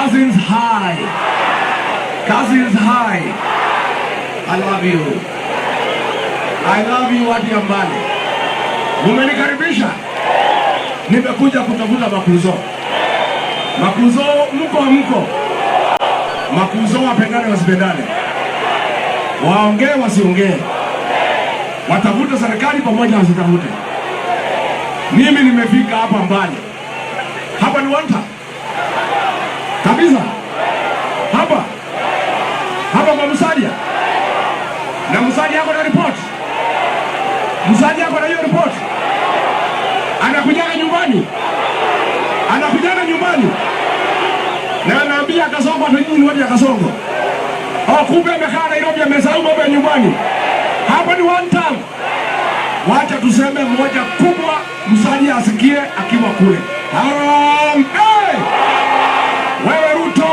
Cousins hi. Cousins hi. I love you. I love you, watu ya Mbale. Mumenikaribisha. Nimekuja kutafuta makuzo. Makuzo mko, mko? Makuzo wapendane wasipendane? Waongee wasiongee? Watafute serikali pamoja wasitafute? Mimi nimefika hapa Mbale. Hapa ni Wanta kabisa, hapa hapa kwa Musalia, na Musalia ako na report. Musalia ako na hiyo report, anakujaga nyumbani, anakujaga nyumbani na anaambia Kasongo ati nyinyi ni watu ya Kasongo. Oh, kumbe amekaa Nairobi, amesahau mambo ya nyumbani. Hapa ni one time. Wacha tuseme moja kubwa, Musalia asikie akiwa kule. Harambee! Wewe Ruto,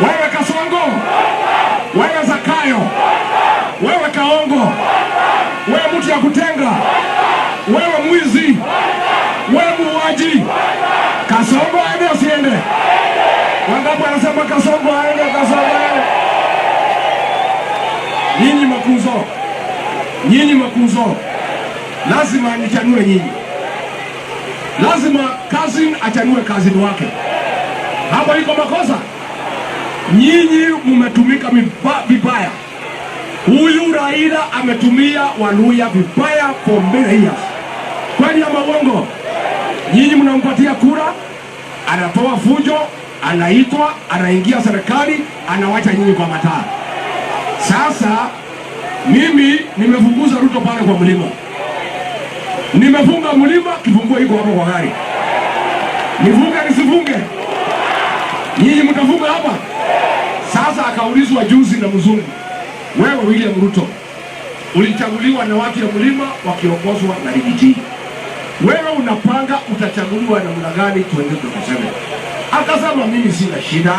wewe Kasongo, wewe Zakayo, wewe Kaongo, wewe mtu ya kutenga, wewe mwizi, wewe muuaji, Kasongo aende asiende? Wangapi wanasema Kasongo aende? Kasongo aende? Nyinyi makuzo, nyinyi makuzo, lazima nichanue nyinyi, lazima cousin achanue cousin wake. Hapo iko makosa. Nyinyi mumetumika vibaya. Huyu Raila ametumia Waluhya vibaya for many years. Kweli ama uongo? Nyinyi mnampatia kura, anatoa fujo, anaitwa, anaingia serikali, anawacha nyinyi kwa mataa. Sasa mimi nimefukuza Ruto pale kwa mlima, nimefunga mlima, kifunguo iko hapo kwa gari. Nifunge nisifunge? Nyinyi mtafunga hapa? Sasa akaulizwa juzi na mzungu, wewe William Ruto ulichaguliwa na watu ya mlima wakiongozwa na Riggy G, wewe unapanga utachaguliwa namna gani 2027? Akasema mimi sina shida,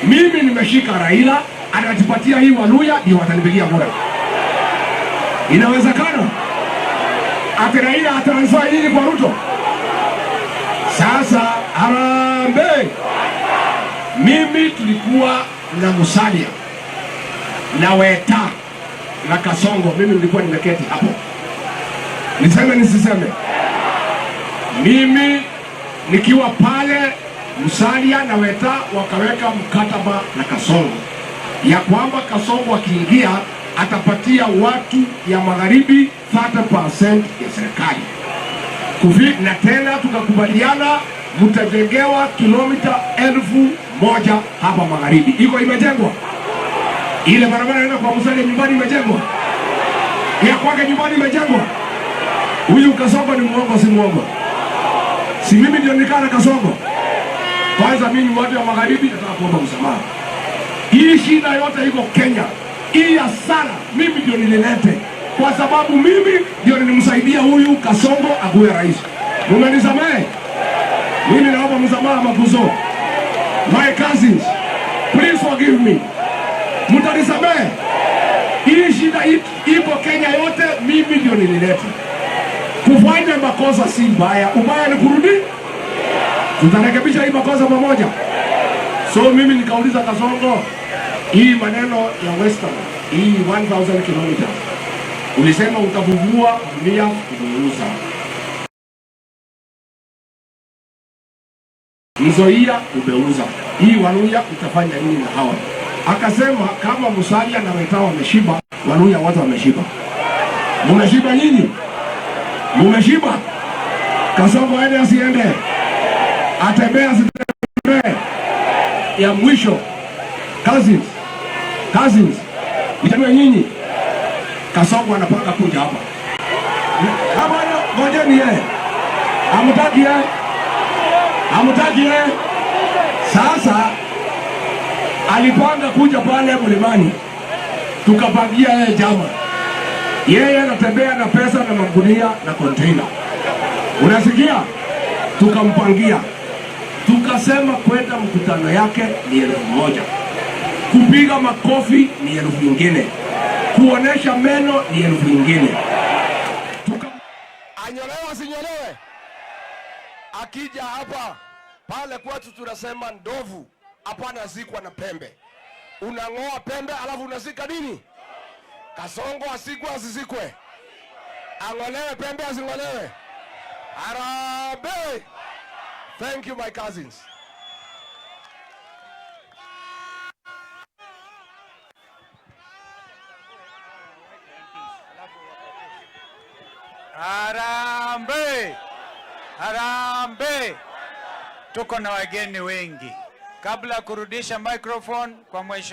mimi nimeshika Raila, anatupatia hii Waluhya ndio watanipigia kura. Inawezekana ati Raila atransfer nyinyi kwa Ruto? Sasa harambee! Mimi tulikuwa na Musalia na Weta na Kasongo, mimi nilikuwa nimeketi hapo. Niseme nisiseme? Mimi nikiwa pale, Musalia na Weta wakaweka mkataba na Kasongo ya kwamba Kasongo akiingia atapatia watu ya magharibi 30% ya serikali. Na tena tukakubaliana mtajengewa kilomita 1000 hapa magharibi. Iko imejengwa? Ile barabara inaenda kwa Musalia nyumbani imejengwa? Ya kwake nyumbani imejengwa? Huyu Kasongo ni mwongo, si mwongo? Si mimi ndio nikaa na Kasongo? Kwanza mimi watu wa magharibi nataka kuomba msamaha. Hii shida yote iko Kenya, hii hasara mimi ndio nililete, kwa sababu mimi ndio nilimsaidia huyu Kasongo akuwe rais. Mumenisamehe? Mimi naomba msamaha makuzo. My cousins, please forgive me. Mtanisamehe? Hii shida iko Kenya yote, mimi ndio nilileta. Kufanya makosa si mbaya, ubaya ni kurudi. Tutarekebisha hii makosa pamoja. So mimi nikauliza Kasongo, hii maneno ya Western, hii 1000 kilometers ulisema utavuvua mia umeuza. Nzoia umeuza. Hii Waluhya utafanya nini na hawa? Akasema kama Musalia na Weta wameshiba, Waluhya wote wameshiba. Mumeshiba nyinyi? Mumeshiba? Kasongo aende asiende? Atembee asitembee? Ya mwisho, cousins, cousins, nichanue nyinyi. Kasongo anapanga kuja hapa hapa, ngojeni yeye, hamtaki yeye, hamtaki yeye. Sasa alipanga kuja pale mlimani, tukapangia yeye jama, yeye anatembea na pesa na magunia na container, unasikia? Tukampangia, tukasema kwenda mkutano yake ni 1000, kupiga makofi ni 1000 nyingine, kuonesha meno ni 1000 nyingine. Anyolewe asinyolewe, akija hapa Pale kwetu tunasema ndovu hapana zikwa na pembe. Unang'oa pembe alafu unazika nini? Kasongo asikwe asizikwe? Ang'olewe pembe asing'olewe? Harambee! Thank you, my cousins. Harambee! Harambee! Tuko na wageni wengi. Kabla ya kurudisha microphone kwa mheshimiwa